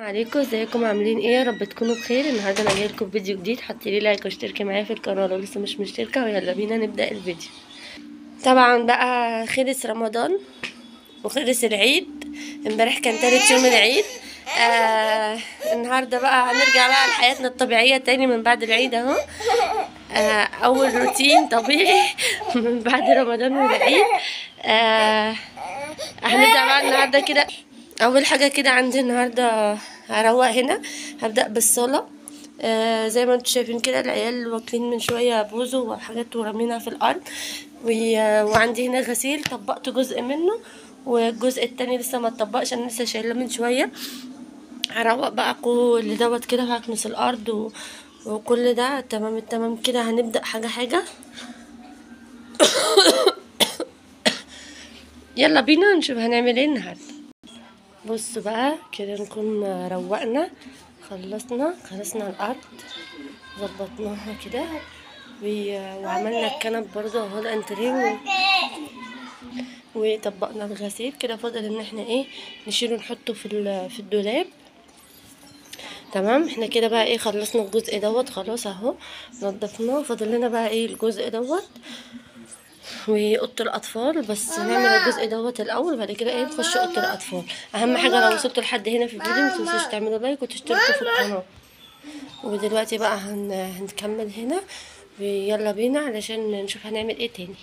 عليكم، ازيكم؟ عاملين ايه؟ يا رب تكونوا بخير. النهارده انا جاية لكم فيديو جديد. حطي لي like واشتركي معايا في القناة لو لسه مش مشتركة، ويلا بينا نبدا الفيديو. طبعا بقى خلص رمضان وخلص العيد، امبارح كان تالت يوم العيد. النهارده بقى هنرجع بقى لحياتنا الطبيعية تاني من بعد العيد اهو. اول روتين طبيعي من بعد رمضان والعيد. هنبدا بقى النهارده كده. اول حاجة كده عندي النهارده هروق هنا، هبدا بالصاله. زي ما انتم شايفين كده العيال واكلين من شوية بوزو وحاجات ورمينها في الارض، وعندي هنا غسيل طبقت جزء منه والجزء التاني لسه ما اتطبقش، انا لسه شايلاه من شوية. هروق بقى كل دوت كده وهكنس الارض وكل ده تمام التمام كده. هنبدا حاجة حاجة. يلا بينا نشوف هنعمل ايه النهارده. بصوا بقى كده نكون روقنا، خلصنا الارض ظبطناها كده، وعملنا الكنب برضه اهو الانتريه، وطبقنا الغسيل كده. فاضل ان احنا ايه نشيله نحطه في الدولاب. تمام، احنا كده بقى ايه خلصنا الجزء دوت خلاص اهو نضفناه. فاضل لنا بقى ايه الجزء دوت واوضه الاطفال، بس نعمل الجزء دوت الاول وبعد كده ايه نخش اوضة الاطفال. اهم حاجة لو وصلتوا لحد هنا في الفيديو ما تنسوش تعملوا like وتشتركوا في القناة. ودلوقتي بقى هنكمل هنا، ويلا بينا علشان نشوف هنعمل ايه تاني.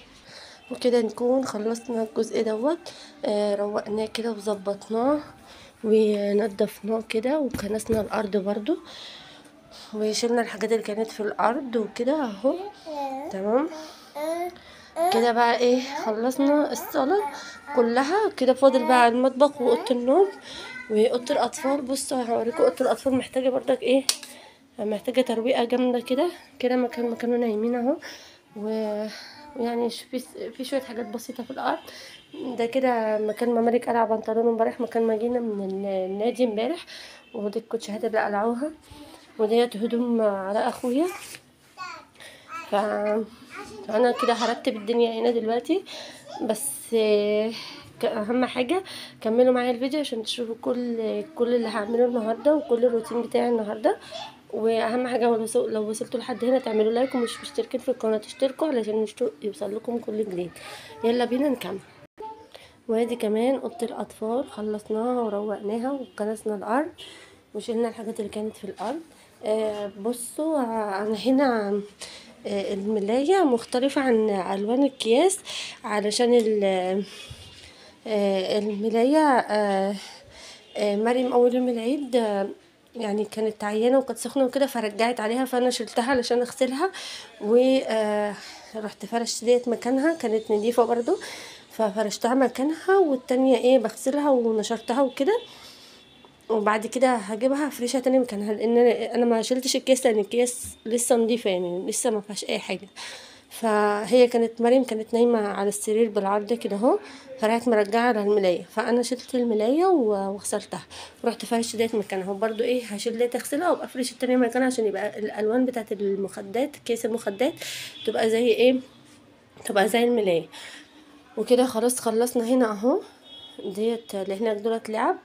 وكده نكون خلصنا الجزء دوت، روقناه كده وظبطناه ونضفناه كده، وكنسنا الارض برضو وشلنا الحاجات اللي كانت في الارض وكده اهو. تمام كده بقى ايه خلصنا الصاله كلها كده. فاضل بقى المطبخ واوضه النوم واوضه الاطفال. بصوا هوريكم اوضة الاطفال محتاجه برضك ايه، محتاجه ترويقه جامدة كده كده. مكان ما كانوا نايمين اهو، ويعني في شوية حاجات بسيطة في الارض. ده كده مكان ما مالك قلع بنطلونه امبارح، مكان ما جينا من النادي امبارح، ودي الكوتشيهات اللي قلعوها، وديت هدوم على اخويا. ف انا كده هرتب الدنيا هنا دلوقتي، بس اهم حاجة كملوا معايا الفيديو عشان تشوفوا كل اللي هعمله النهارده وكل الروتين بتاعي النهارده. واهم حاجة لو وصلتوا لحد هنا تعملوا like، ومش مشتركين في القناة تشتركوا علشان يوصل لكم كل جديد. يلا بينا نكمل. وادي كمان اوضة الاطفال خلصناها وروقناها وكنسنا الارض وشلنا الحاجات اللي كانت في الارض. بصوا انا هنا الملاية مختلفة عن ألوان الأكياس، علشان الملاية مريم أول يوم العيد يعني كانت عيانة وكانت سخنة وكده، فرجعت عليها، فأنا شلتها علشان أغسلها، ورحت فرشت ديت مكانها، كانت نضيفة برضو ففرشتها مكانها، والتانية ايه بغسلها ونشرتها وكده، وبعد كده هجيبها افرشها تاني مكانها، لان انا ما شلتش الكيس لان الكيس لسه نضيفه يعني لسه ما فيهاش اي حاجة. فهي كانت مريم كانت نايمة على السرير بالعرض كده اهو، فراحت مرجعه على الملايه، فانا شلت الملايه وغسلتها ورحت فرشت ديت مكانها، وبرده ايه هشيل ديت اغسلها وابقى افرش التانية مكانها، عشان يبقى الالوان بتاعه المخدات كيس المخدات تبقى زي ايه، تبقى زي الملايه وكده. خلاص خلصنا هنا اهو. ديت اللي هناك دولت لعب،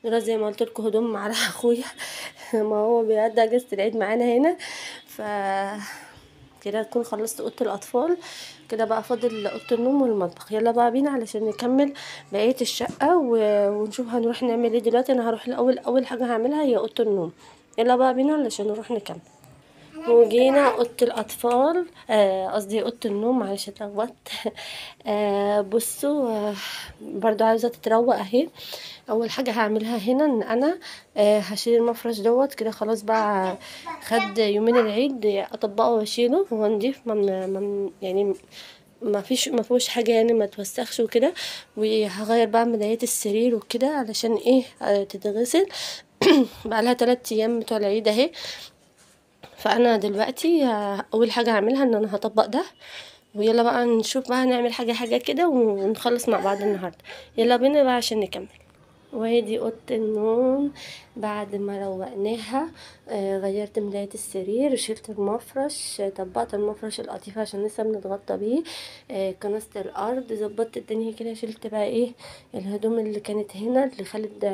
دول زي ما قلت لكم هدوم على اخويا ما هو بيقضي اجازه العيد معانا هنا. ف كده نكون خلصت اوضة الاطفال كده، بقى فاضل اوضة النوم والمطبخ. يلا بقى بينا علشان نكمل بقية الشقة ونشوف هنروح نعمل ايه دلوقتي. انا هروح الاول، اول حاجة هعملها هي اوضة النوم. يلا بقى بينا علشان نروح نكمل. وجينا اوضة الاطفال، قصدي اوضة النوم، معلش اتلخبطت. بصوا برضو عاوزه تتروق اهي. اول حاجة هعملها هنا ان انا هشيل المفرش دوت كده، خلاص بقى خد يومين العيد اطبقه واشيله، هو نضيف يعني ما فيهوش حاجة يعني ما توسخش وكده. وهغير بقى ملايات السرير وكده علشان ايه تتغسل. بقى لها 3 ايام بتوع العيد اهي. فانا دلوقتي اول حاجة هعملها ان انا هطبق ده، ويلا بقى نشوف بقى هنعمل حاجة حاجة كده ونخلص مع بعض النهارده. يلا بينا بقى عشان نكمل. وادي اوضة النوم بعد ما روقناها. غيرت ملاية السرير، شلت المفرش، طبقت المفرش القطيفه عشان لسه بنتغطى بيه، كنست الارض، ظبطت الدنيا كده. شلت بقى ايه الهدوم اللي كانت هنا اللي خالد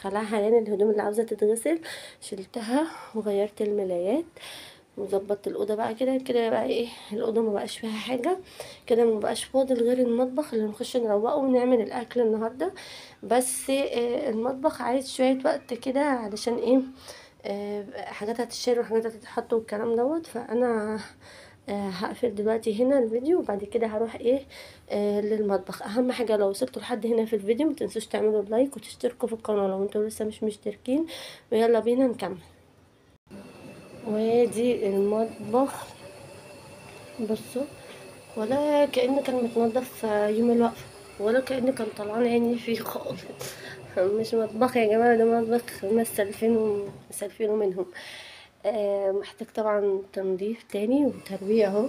خلعها، يعني الهدوم اللي عاوزه تتغسل شلتها، وغيرت الملايات وظبطت الاوضة بقى كده كده. بقى ايه الاوضة ما بقاش فيها حاجة كده، ما بقاش فاضل غير المطبخ اللي نخش نروقه ونعمل الاكل النهارده. بس المطبخ عايز شوية وقت كده علشان ايه، حاجات هتتشال وحاجات هتتحط والكلام دوت. فانا هقفل دلوقتي هنا الفيديو، وبعد كده هروح ايه للمطبخ. اهم حاجة لو وصلتوا لحد هنا في الفيديو ما تنسوش تعملوا like وتشتركوا في القناة لو انتوا لسه مش مشتركين. ويلا بينا نكمل. وادي المطبخ، بصوا ولا كأنه كان متنضف يوم الوقفة، ولا كأنه كان طلعان عيني فيه خالص. مش مطبخ يا جماعة، ده مطبخ مسلفينه منهم. محتاج طبعا تنظيف تاني وترويق اهو.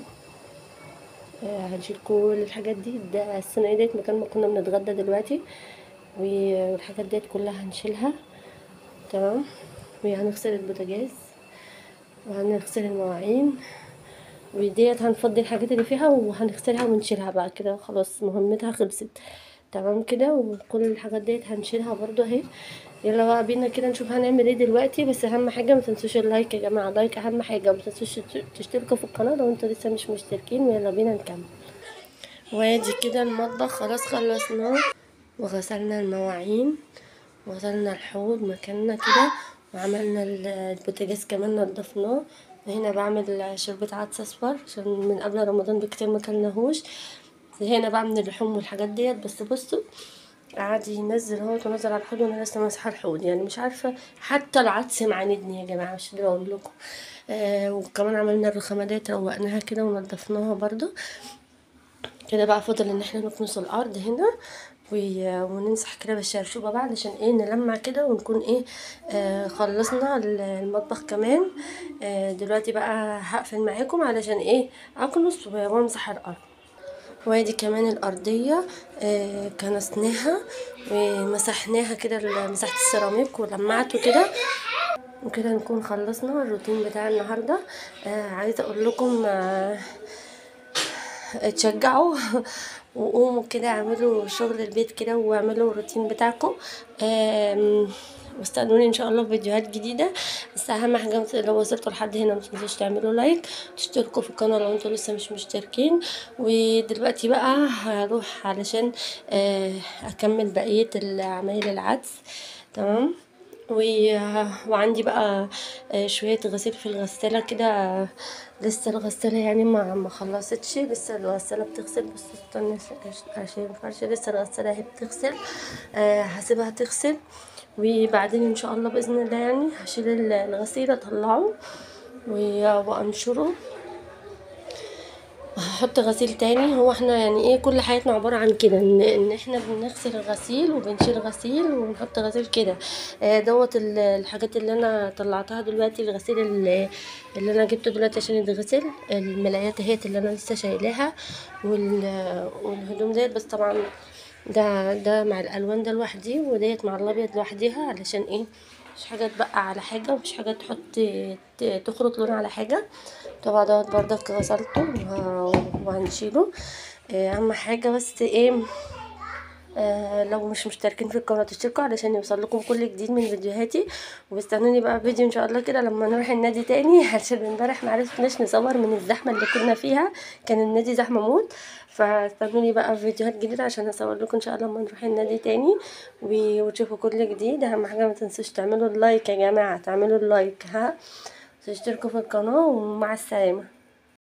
هنشيل كل الحاجات دي، ده الصينية ديت مكان ما كنا بنتغدى دلوقتي، والحاجات ديت كلها هنشيلها. تمام. وهنغسل البوتاجاز وهنغسل المواعين، وديت هنفضي الحاجات اللي فيها وهنغسلها ونشيلها بقى كده، خلاص مهمتها خلصت. تمام كده. وكل الحاجات ديت هنشيلها برضو اهي. يلا بقى بينا كده نشوف هنعمل ايه دلوقتي. بس اهم حاجة ما تنسوش ال like يا جماعة، like اهم حاجة، وما تنسوش تشتركوا في القناة لو انتوا لسه مش مشتركين. ويلا بينا نكمل. وادي كده المطبخ خلاص خلصناه، وغسلنا المواعين وغسلنا الحوض مكاننا كده، وعملنا البوتاجاز كمان نضفناه. وهنا بعمل شوربة عدس اصفر عشان من قبل رمضان بكتير ما كلناهوش. هنا بعمل اللحوم والحاجات ديت. بس بصوا قعد ينزل اهو، ونزل على الحوض وانا لسه ماسحه الحوض، يعني مش عارفه حتى العدس معاندني يا جماعة، مش قادرة اقول لكم. وكمان عملنا الرخامه ديت روقناها كده ونضفناها برضو كده. بقى فاضل ان احنا نكنس الارض هنا ونمسح كده بالشرشوبه بقى علشان ايه نلمع كده ونكون ايه خلصنا المطبخ كمان. دلوقتي بقى هقفل معاكم علشان ايه اكنس وامسح الارض. وادي كمان الارضية كنسناها ومسحناها كده، مسحت السيراميك ولمعته كده. وكده نكون خلصنا الروتين بتاع النهارده. عايزه اقول لكم اتشجعوا وقوموا كده اعملوا شغل البيت كده واعملوا الروتين بتاعكم. واستنوني ان شاء الله في فيديوهات جديدة. بس اهم حاجة لو وصلتوا لحد هنا ما تنسوش تعملوا like وتشتركوا في القناة لو انتوا لسه مش مشتركين. ودلوقتي بقى هروح علشان اكمل بقية العمايل العدس. تمام. وعندي بقى شوية غسيل في الغسالة كده، لسه الغسالة يعني ما خلصتش، لسه الغسالة بتغسل. بس استنى عشان الفرشة، لسه الغسالة هي بتغسل. هسيبها تغسل، وبعدين ان شاء الله باذن الله يعني هشيل الغسيل اطلعه وانشره، وهحط غسيل تاني. هو احنا يعني ايه كل حياتنا عبارة عن كده، ان احنا بنغسل الغسيل وبنشيل غسيل ونحط غسيل كده. دوت الحاجات اللي انا طلعتها دلوقتي، الغسيل اللي انا جبته دلوقتي عشان يتغسل، الملايات اهيت اللي انا لسه شايلاها، والهدوم ديت. بس طبعا ده مع الالوان ده لوحدي، وديت مع الابيض لوحديها، علشان ايه مش حاجة تبقى على حاجة، ومش حاجة تحط تخرط لون على حاجة. طبعا دوت بردك غسلته وهنشيله. اهم حاجة بس ايه لو مش مشتركين في القناة تشتركوا علشان يوصل لكم كل جديد من فيديوهاتي. واستنوني بقى فيديو ان شاء الله كده لما نروح النادي تاني، عشان امبارح معرفناش نصور من الزحمة اللي كنا فيها، كان النادي زحمة موت. فاستنوني بقى فيديوهات جديدة عشان اصور لكم ان شاء الله لما نروح النادي تاني وتشوفوا كل جديد. اهم حاجة ما تنسوش تعملوا ال like يا جماعة، تعملوا ال like ها، تشتركوا في القناة، ومع السلامة.